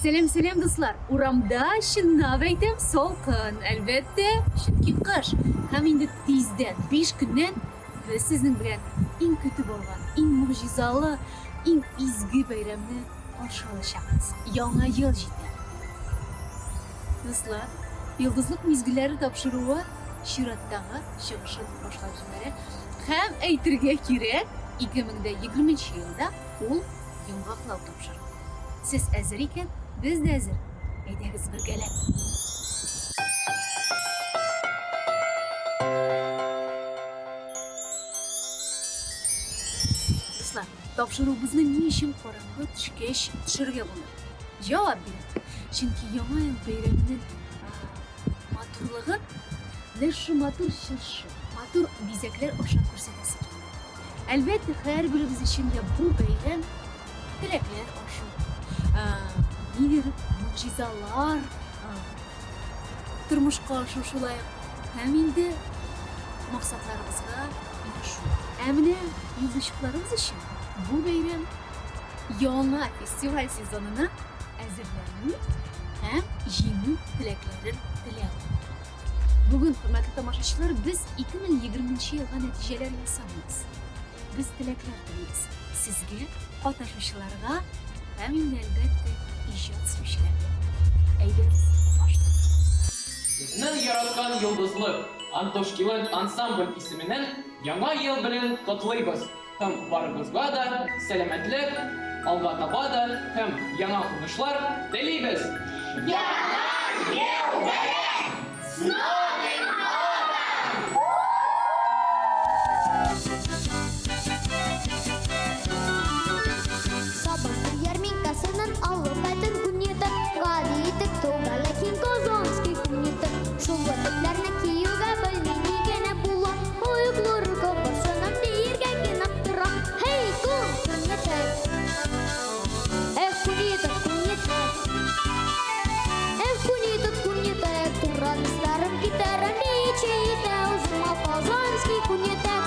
Сәлам, сәлам, дуслар! Урамда чынлап әйтәм, салкын, әлбәттә, чөнки кыш. Һәм инде тиздән, 5 көннән без сезнең белән иң көтеп алган, иң могҗизалы, иң изге бәйрәмне каршы алачакбыз. Яңа ел җитә. Дуслар, Йолдызлык мизгелләре тапшыруы чираттагы чыгышын башлап җибәрә. Һәм әйтергә кирәк, 2020 елда ул йомгаклау тапшыруы. Сез әзер икән, без дә әзер. Әйдәгез бергәләп. Дуслар, тапшыруыбызны ни өчен караңгы төшкәч төшерергә булдык? Җавап бирәм. Чөнки Яңа ел бәйрәменең матурлыгын менә шушы матур чыршы, матур бизәкләр аша күрсәтәсе килде. Әлбәттә, һәрберебез өчен дә бу бәйрәм теләкләр ашу, нидер могҗизалар тормышка ашу шулай ук һәм инде максатларыбызга ирешү. Ә менә йолдызчыкларыбыз өчен бу бәйрәм яңа фестиваль сезонына әзерләнү һәм җиңү теләкләрен теләү. Бүген, хөрмәтле тамашачылар, без 2020 елга нәтиҗәләр ясамыйбыз. Без теләкләр телибез. Сезгә, катнашучыларга һәм инде, әлбәттә, иҗат сөючеләргә. Әйдәгез, башлыйк. Безнең яраткан Йолдызлык Антошкиланд ансамбль исеменнән Яңа ел белән котлыйбыз! Һәм барыгызга да сәламәтлек, алга таба да һәм яңа уңышлар телибез! Яңа ел белән! С Новым годом! Сабантуй ярминкәсеннән алып бөтен күн итек, гади итек түгел, ләкин казанский күн итек. Шул итекләрне киюгә белми ни генә була, оеклары кабарсынып биергә генә тора. Һей, күн, күн итек! Эх, күн итек, күн итек! Эх, күн итек, күн итек, туран дусларым китерәм бичә итә үземә казанский күн итек.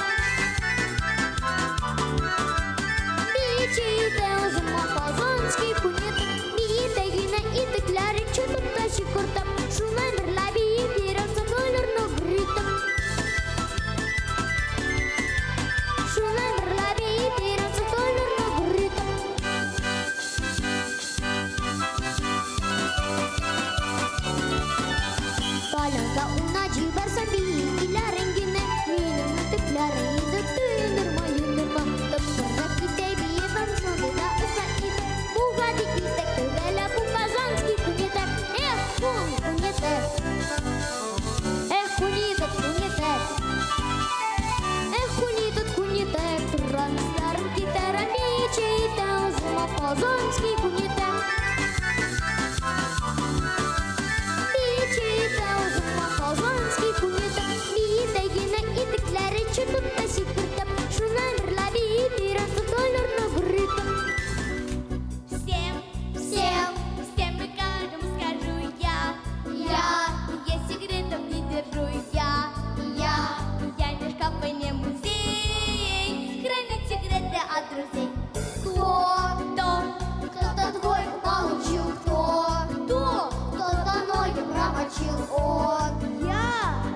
Бичә итә үземә казанский күн итек. Биетә генә итекләрен чытып та чикыртып, шуны берлә биеп йөрәк сыкылырны гөритеп. Шуны берлә биеп йөрәк сыкылырны гөритеп. Тальянда уйна җибәрсәм бииләрен генә, минем итекләрем инде туендырма, юындырма. Тыпырдап китә биебем, шундый да оста итек. Бу гади итек түгел, ә бу казанский күнитек. Эх, күн, күнитек. Эх, күнитек, күнитек. Эх, күнитек, күнитек. Торган дусларым китерәм бичә итә үземә казанский күнитек. Бичә итә үземә казанский күнитек. Биетә генә итекләре чытып та сикертеп, шуны берлә биеп йөрәк сыкылырны гөрритеп. Всем, всем, всем и каждому скажу я, я, я секретов не держу я, я, я не шкаф и не музей, хранить секреты от друзей. Кто, Кто, кто-то двойку получил, кто, кто, кто-то ноги промочил, он, я,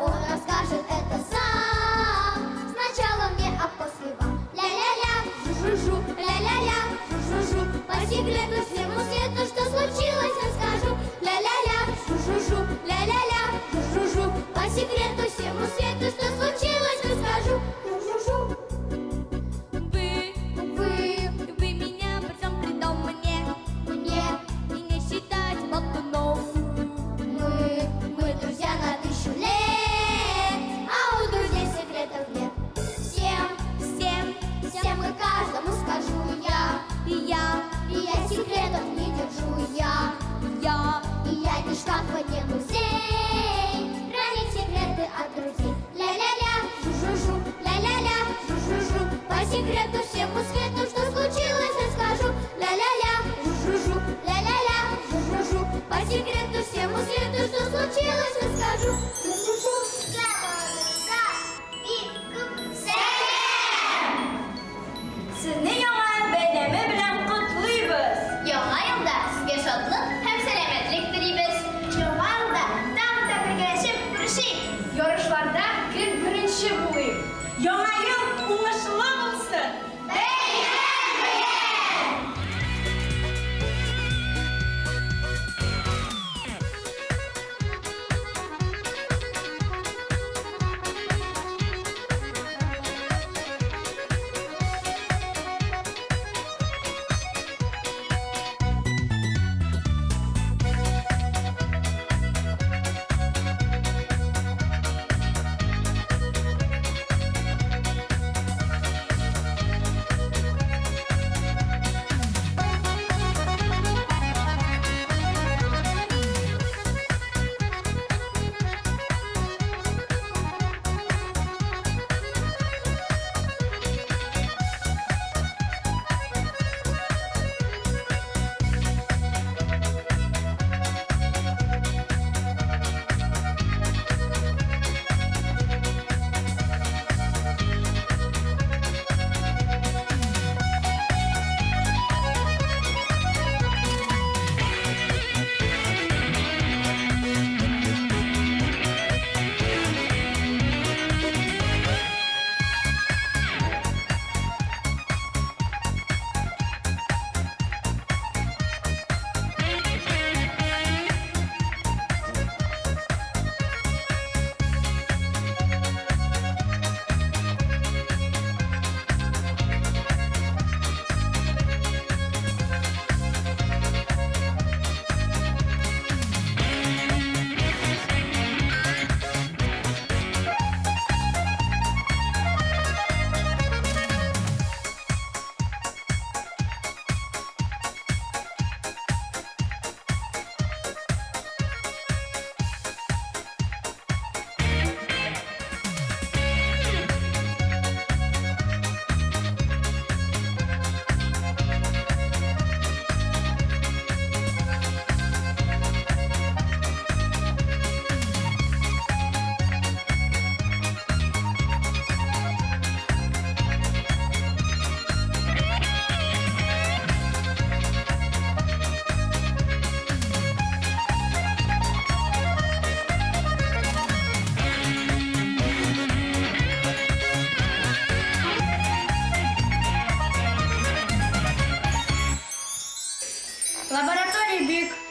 он расскажет это сам. Сначала мне, а после вам. Ля-ля-ля, жу-жу-жу, ля-ля-ля, жу-жу-жу. По секрету всему свету, что случилось, расскажу. Ля-ля-ля, жу-жу-жу, ля-ля-ля, жу-жу-жу. По секрету всему свету, что случилось, расскажу. Жу-жу-жу. вы, Вы вы меня при всем при том мне, мне, и не считать болтуном. мы друзья на тысячу лет, а у друзей секретов нет. Всем, Всем, всем и каждому скажу я, и я, и я секретов не держу я, я, и я ни шкафа, ни музей, хранить секреты от друзей. Ля-ля-ля, жу-жу-жу, ля-ля-ля, жу-жу-жу, по секрету всему свету, что случилось, расскажу. Ля-ля-ля, жу-жу-жу, ля-ля-ля, жу-жу-жу, по секрету всему свету, что случилось, расскажу. Жу-жу-жу. Бик күп сәлам! Сезне яңа бәйрәме белән котлыйбыз! Яңа елда сезгә шатлык һәм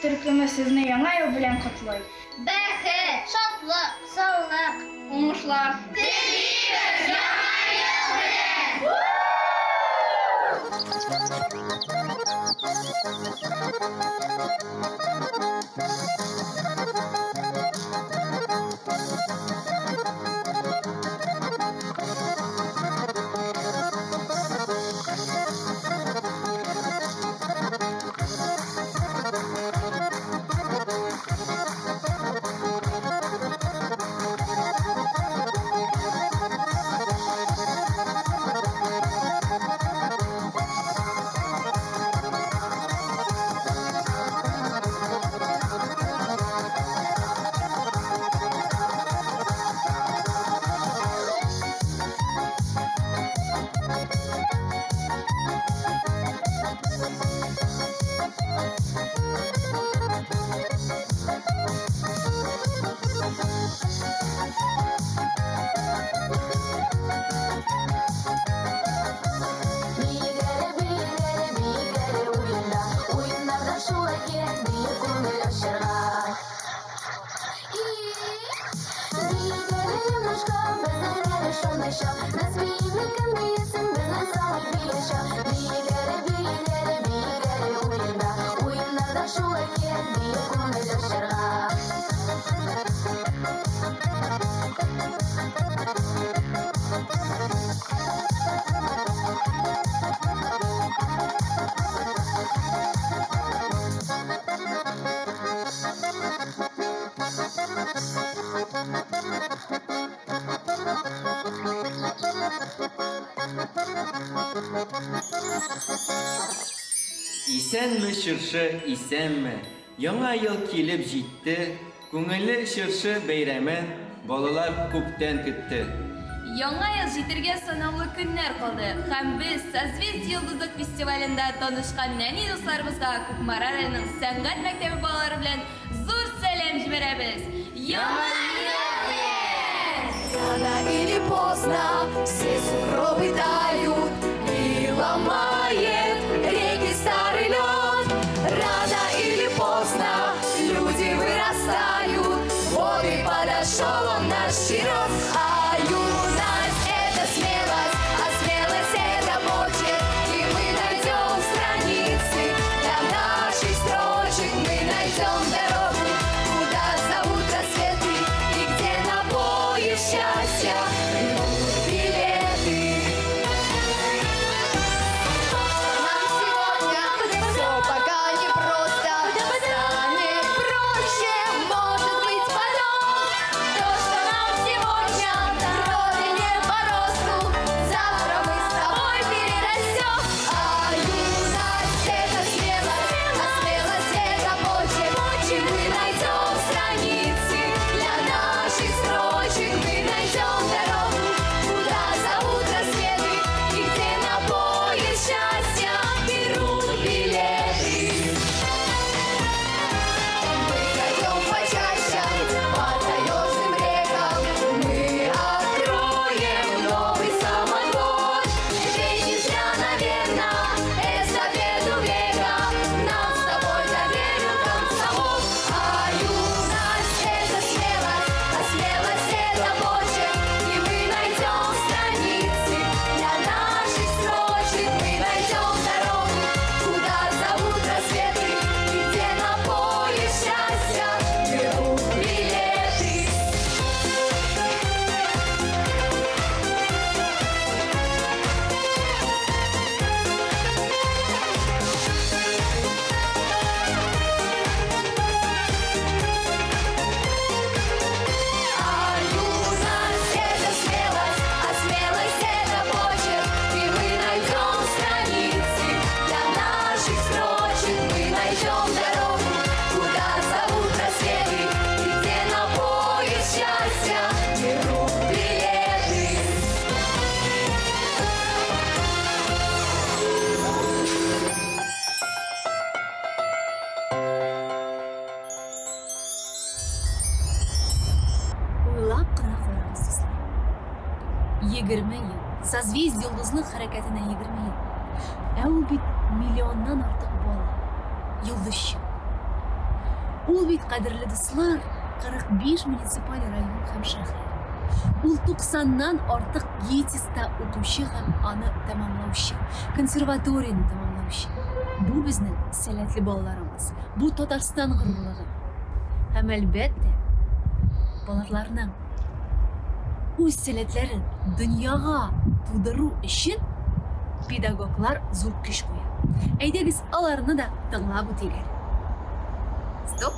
төркеме сезне Яңа ел белән котлый! Бәхет, шатлык, саулык, уңышлар телибез Яңа ел белән! Биегәле, биегәле, биегәле уенда, Уеннарда шулай кирәк биеп күңел ачарга. Биегәле немножко, безнең әле шундый чак, Без биими кем биесен, безнең самый бию чак. Биегәле, биегәле, биегәле уенда, Уеннарда шулай кирәк биеп күңел ачарга. Исәнме, чыршы, исәнме! Яңа ел килеп җитте, күңелле чыршы бәйрәмен балалар күптән көтте. Яңа ел җитергә санаулы көннәр калды һәм без Созвездие-Йолдызлык фестивалендә танышкан нәни дусларыбызга Кукмара районының сәнгать мәктәбе балалары белән зур сәлам җибәрәбез! Яңа ел белән! Рано или поздно все сугробы тают и ломает реки старый лед. Рано или поздно люди вырастают, вот и подошел он наш черед. А юность это смелость, а смелость это почерк. И мы найдем страницы для наших строчек, мы найдем дорогу, куда зовут рассветы и где на поезд счастья берут билеты. Нам сегодня все пока не просто, станет проще, может быть, потом. То, что нам сегодня вроде не по росту, завтра мы с тобой перерастем. А юность это смелость, а смелость это почерк. И мы найдем страницы для наших строчек, мы найдем дорогу, куда зовут рассветы и где на поезд счастья берут билеты. Мы пройдем по чащам, по таежным рекам, мы откроем новый самотвор. Ведь не зря, наверно, эстафету века нам с тобой доверил комсомол. А юность это смелость, а смелость это почерк. И мы найдем страницы для наших строчек, мы найдем дорогу, куда зовут рассветы и где на поезд счастья берут билеты. А юность это смелость, а смелость это почерк. И мы найдем страницы для наших строчек, мы найдем дорогу, куда зовут рассветы и где на поезд счастья берут билеты. Уйлап кына карагыз, дуслар. 20 ел. Созвездие йолдызлык хәрәкәтенә 20 ел. Ә ул бит миллионнан артык бала. Йолдызчы. Ул бит, кадерле дуслар, 45 муниципаль район һәм шәһәр. Ул 90-нан артык ГИТИСта укучы һәм аны тәмамлаучы, консерваторияне тәмамлаучы. Бу безнең сәләтле балаларыбыз, бу Татарстан горурлыгы. Һәм, әлбәттә, балаларның үз сәләтләрен дөньяга тудыру өчен педагоглар зур көч куя. Әйдәгез, аларны да тыңлап үтик әле. Стоп!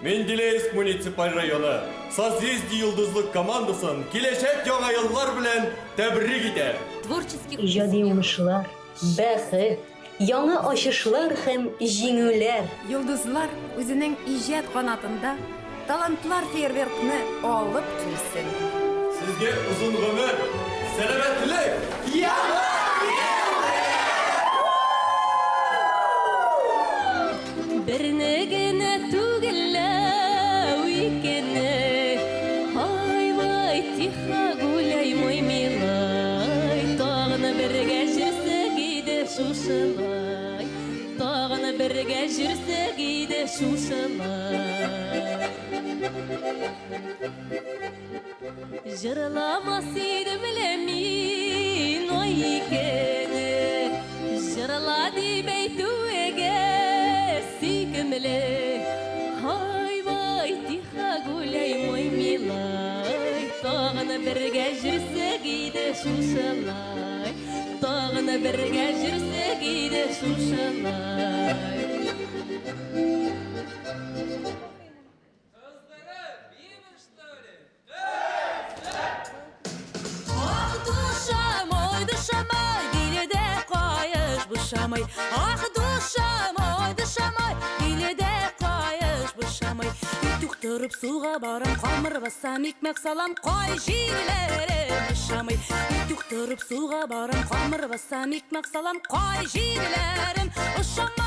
Менделеевск муниципаль районы Созвездие Йолдызлык командасын киләчәк яңа еллар белән тәбрик итә. Творческих Иҗади уңышлар, бәхет, яңа ачышлар һәм җиңүләр! Йолдызлар үзенең иҗат канатында талантлар фейерверкны алып килсен. Сезгә озын гомер, сәламәтлек, яңа Берне генә түгел ләү, икене. Ай-вай, тихо гуляй, мой милай. Тагын бергә җөрсәк иде шушылай. Тагын бергә җөрсәк иде шушылай. Җырламас идем лә мин, ай икене. Җырла дип әйтүегә сөйкемле. Ай-вай, тихо гуляй, мой милай. Тагын бергә җөрсәк иде шушылай. Тагын бергә җөрсәк иде шушылай. Ах, душам, ой, душам, ой, биледә каеш бушамый. Ах, душам, ой, душам, ой, биледә каеш бушамый. Иртүк торып суга барам, камыр басам, икмәк салам, кай җирләрем ошамый. Иртүк торып суга барам, камыр басам, икмәк салам, кай җирләрем ошамый.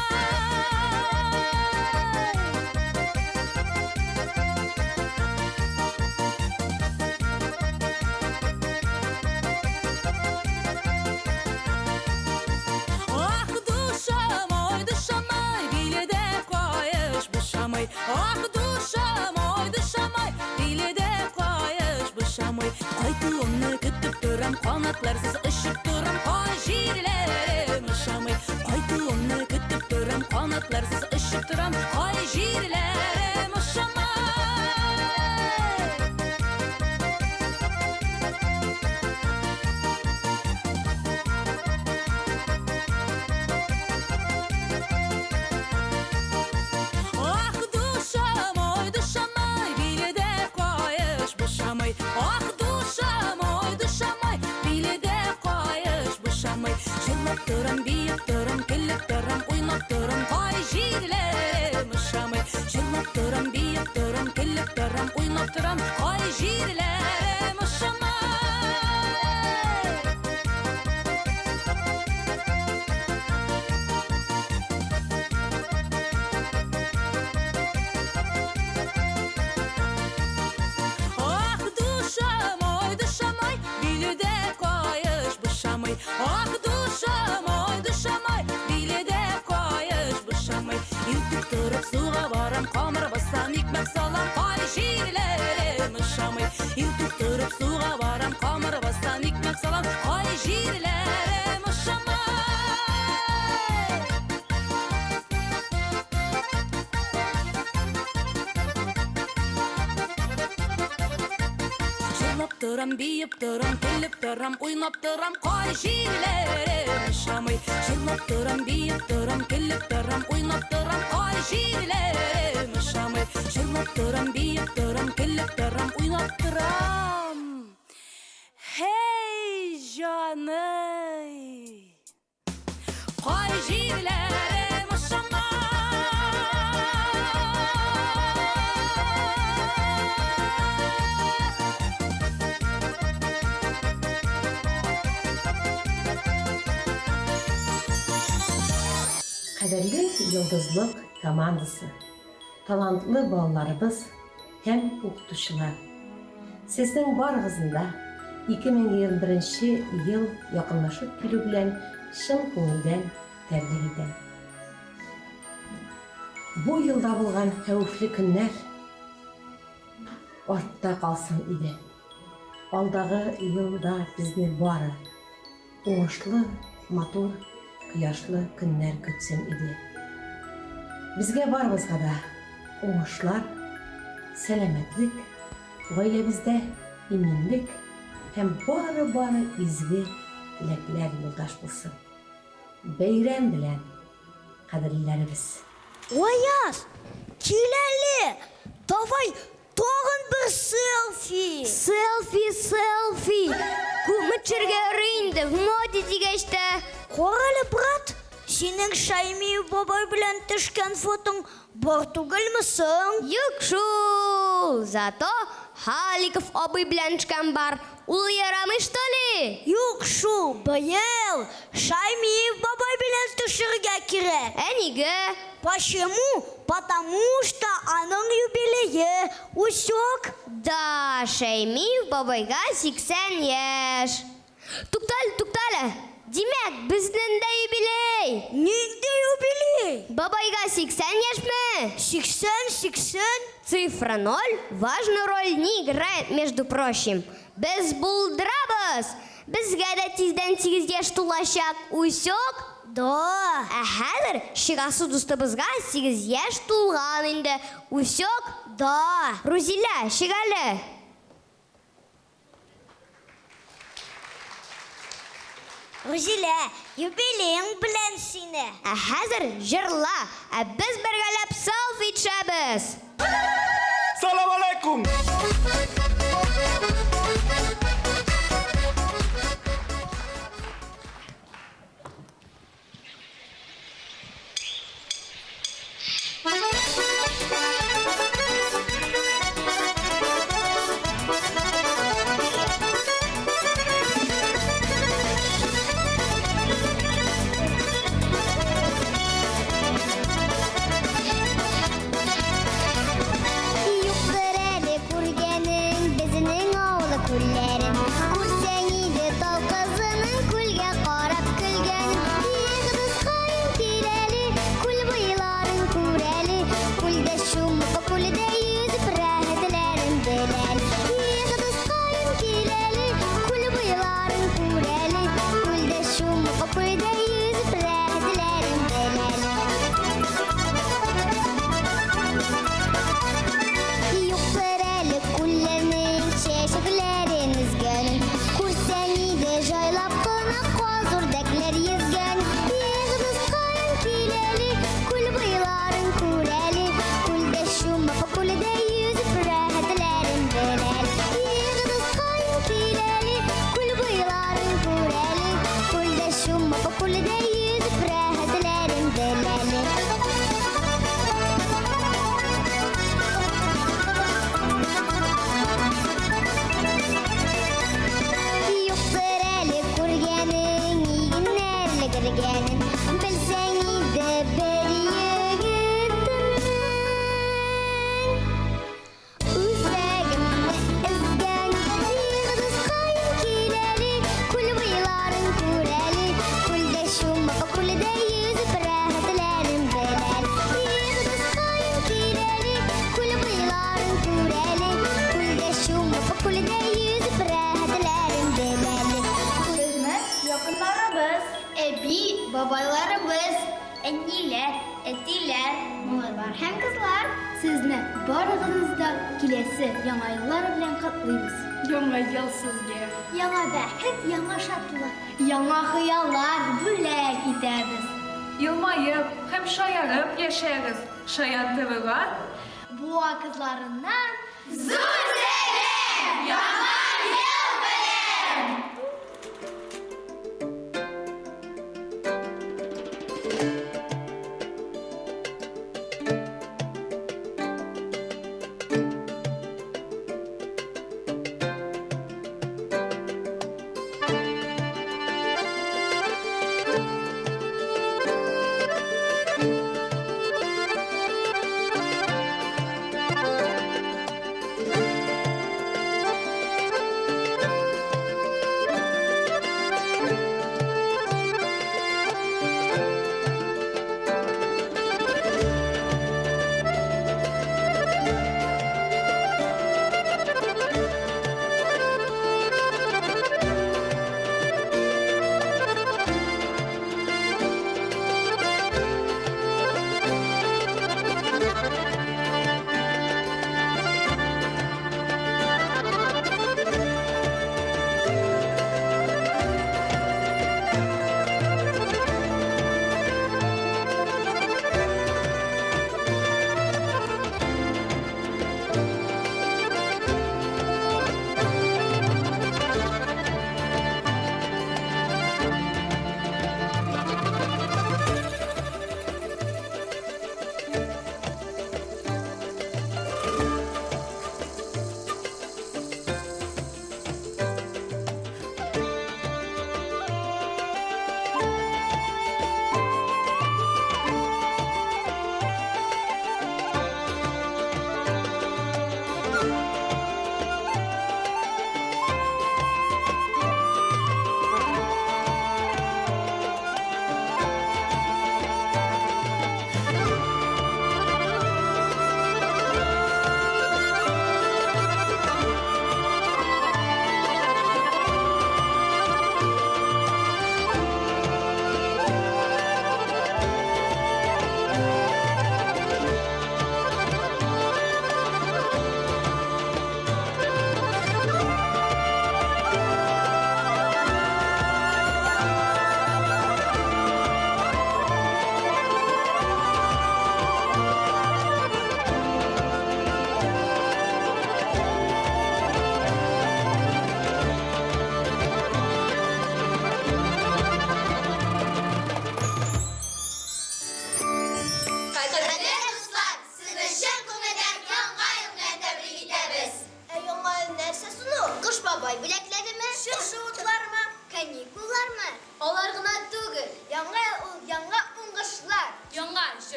Ах, душам, ой, душам, ой, биледә каеш бушамый. Ах, душам, ой, душам, ой, биледә каеш бушамый. Кайтуыңны көтеп торам, канатларсыз очып торам, кай җирләрем ошамый. Кайтуыңны көтеп торам, канатларсыз очып торам, кай җирләрем ошамый. Ах, душам, ой, душам, ой, биледә каеш бушамый. Ах, душам, ой, душам, ой, биледә каеш бушамый. Җырлап торам, биеп торам, көлеп торам, уйнап торам, кай җирләрем ошамый. Җырлап торам, биеп торам, көлеп торам, уйнап торам, кай җирләрем ошамый. Ах, душам, ой, душам, ой, биледә каеш бушамый. Ах, душам, ой, душам, ой, биледә каеш бушамый. Иртүк торып суга барам, камыр басам, икмәк салам, кай җирләрем ошамый. Иртүк торып суга барам, камыр басам, икмәк салам, кай җирләрем ошамый. Җырлап торам, биеп торам, көлеп торам, уйнап торам, кай җирләрем ошамый. Җырлап торам, биеп торам, көлеп торам, уйнап торам, кай җирләрем ошамый. Җырлап торам, биеп торам, көлеп торам, уйнап торам. Һей, җаный! Кай җирләрем ошамый. Кадерле Йолдызлык командасы, талантлы балаларыбыз һәм укытучылар! Сезнең барыгызны да 2021 ел якынлашып килү белән чын күңелдән тәбрик итәм. Бу елда булган хәвефле көннәр артта калсын иде. Алдагы елда безне бары уңышлы, матур, кояшлы көннәр көтсен иде. Безгә барыбызга да уңышлар, сәламәтлек, гаиләбездә иминлек һәм бары-бары изге теләкләр юлдаш булсын. Бәйрәм белән, кадерлеләребез! Аяз, кил әле, давай тагын бер селфи! Селфи, селфи! Күпме төшәргә ярый инде, в моде дигәч тә. Карале, брат, синең Шәймиев бабай белән төшкән фотоң бар түгелме соң? Юк шул! Зато Халиков абый белән төшкән бар. Ул ярамый что ли? Юк шул, быел Шаймиев бабай белән төшергә кирәк. Ә нигә? Почему? Потому что аның юбилее, усек. Да, Шәймиев бабайга 80 яшь. Туктале, туктале! Димәк, безнең дә юбилей! Нинди юбилей? Бабайга 80 яшьме? 80, 80. Цифра ноль важную роль не играет, между прочим. Без булдырабыз! Безгә дә тиздән 8 яшь тулачак, усек? Да. Ә хәзер чыгасы дустыбызга 8 яшь тулган инде, усек? Да. Рузилә, чык әле! Рузилә, юбилеең белән сине! Ә хәзер җырла, ә без бергәләп селфи төшәбез! Салам алейкум! Юктыр әле күргәнең безнең авыл күлләрен. Күрсәң иде тал кызының күлгә карап көлгәнен. Их, дускаем, кил әле, күл буйларын күр әле. Күлдә чумып, күлдә йөзеп рәхәтләрен бел әле. Их, дускаем, кил әле, күл буйларын күр әле. Күлдә чумып, күлдә йөзеп рәхәтләрен бел әле. Юктыр әле күлләрнең чәчәкләрен өзгәнен. Күрсәң иде җайлап кына каз үрдәкләр йөзгән. Их, дускаем, кил әле, күл буйларын күр әле. Күлдә чумып, күлдә йөзеп рәхәтләрен бел әле. Их, дускаем, кил әле, күл буйларын күр әле. Күлдә чумып, күлдә йөзеп рәхәтләрен бел әле. Юктыр әле күргәнең, игеннәр өлгергәнен. Белсәң иде бер егетнең үзәгемне өзгән. Их, дускаем, кил әле, күл буйларын күр әле. Күлдә чумып, күлдә йөзеп рәхәтләрен бел әле. Их, дускаем, кил әле, күл буйларын күр әле. Күлдә чумып, күлдә йөзеп рәхәтләрен бел әле. Безнең якыннарыбыз, әби, бабайларыбыз, әниләр, әтиләр, малайлар һәм кызлар. Сезне барыгызны да киләсе Яңа еллар белән котлыйбыз. Яңа ел сезгә! Яңа бәхет, яңа шатлык, яңа хыяллар бүләк итәбез. Елмаеп һәм шаярып яшәгез, шаян ТВга Буа кызларыннан зур сәлам! Яңа ел белән!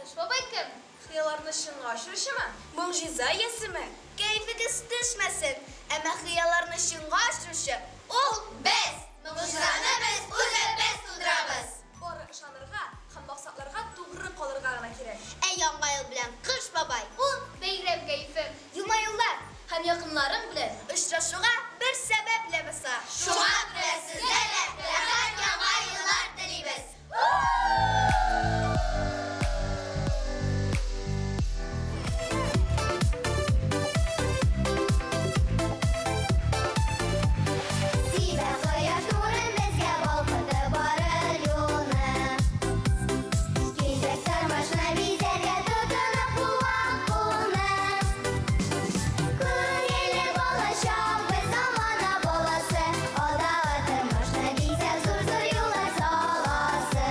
Кыш бабай кем? Хыялларны чынга ашыручымы? Могҗиза иясеме? Кәефегез төшмәсен, әмма хыялларны чынга ашыручы ул без! Могҗизаны без үзебез тудырабыз! Бары ышанырга һәм максатларга тугры калырга гына кирәк. Ә Яңа ел белән Кыш бабай ул бәйрәм кәефе, елмаюлар һәм якыннарың белән очрашуга бер сәбәп ләбаса. Шуңа күрә сезгә дә рәхәт Яңа еллар телибез! Сибә кояш нурын безгә балкытып барыр юлны. Килдек тормышны бизәргә тотынып кулга-кулны. Күңелле балачак, без замана баласы, Алдагы тормышны бизәп зур-зур юллар саласы.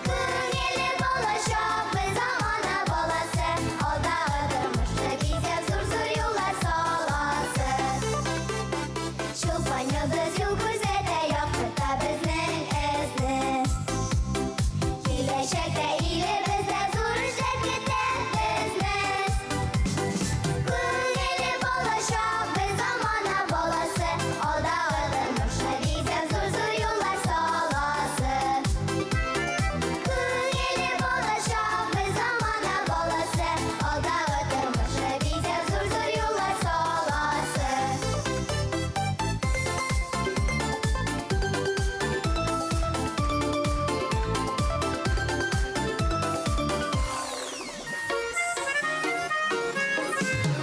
Күңелле балачак, без замана баласы, Алдагы тормышны бизәп зур-зур юллар саласы. Чулпан йолдыз юл күрсәтә, яктырта безнең эзне. Киләчәктә илебездә зур эшләр көтә безне. Күңелле балачак, без замана баласы, Алдагы тормышны бизәп зур-зур юллар саласы. Күңелле балачак, без замана баласы, Алдагы тормышны бизәп зур-зур юллар саласы.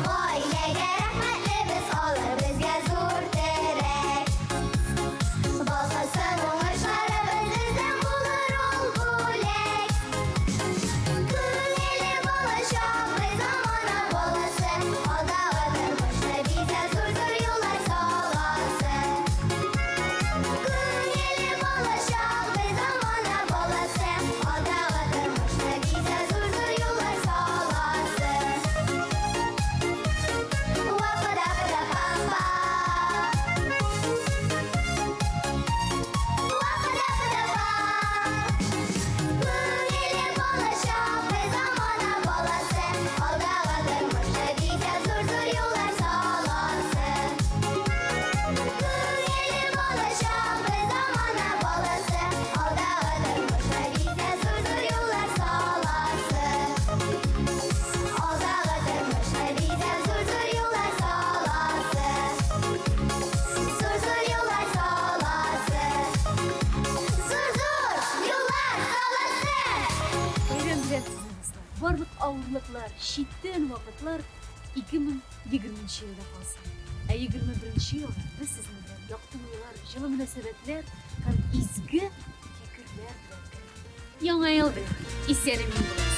Гаиләгә рәхмәтлебез, алар безгә зур терәк. Балкысын уңышларыбыз, бездән булыр ул бүләк. Күңелле балачак, без замана баласы, Алдагы тормышны бизәп зур-зур юллар саласы. Күңелле балачак, без замана баласы, Алдагы тормышны бизәп зур-зур юллар саласы. Вапа-да-па-да-пам-па. Вапа-да-па-да-па. Күңелле балачак, без замана баласы, Алдагы тормышны бизәп зур-зур юллар саласы. Күңелле балачак, без замана баласы, Алдагы тормышны бизәп зур-зур юллар саласы. Алдагы тормышны бизәп зур-зур юллар саласы. Зур-зур юллар саласы. Зур-зур юллар саласы. Бәйрәм белән сезне, дуслар! Барлык авырлыклар, читен вакытлар 2020 елда калсын. Ә 21 елда без сезнең белән якты уйлар, җылы мөнәсәбәтләр һәм изге фикерләр белән керик. Яңа ел белән! Исән-имин булыгыз!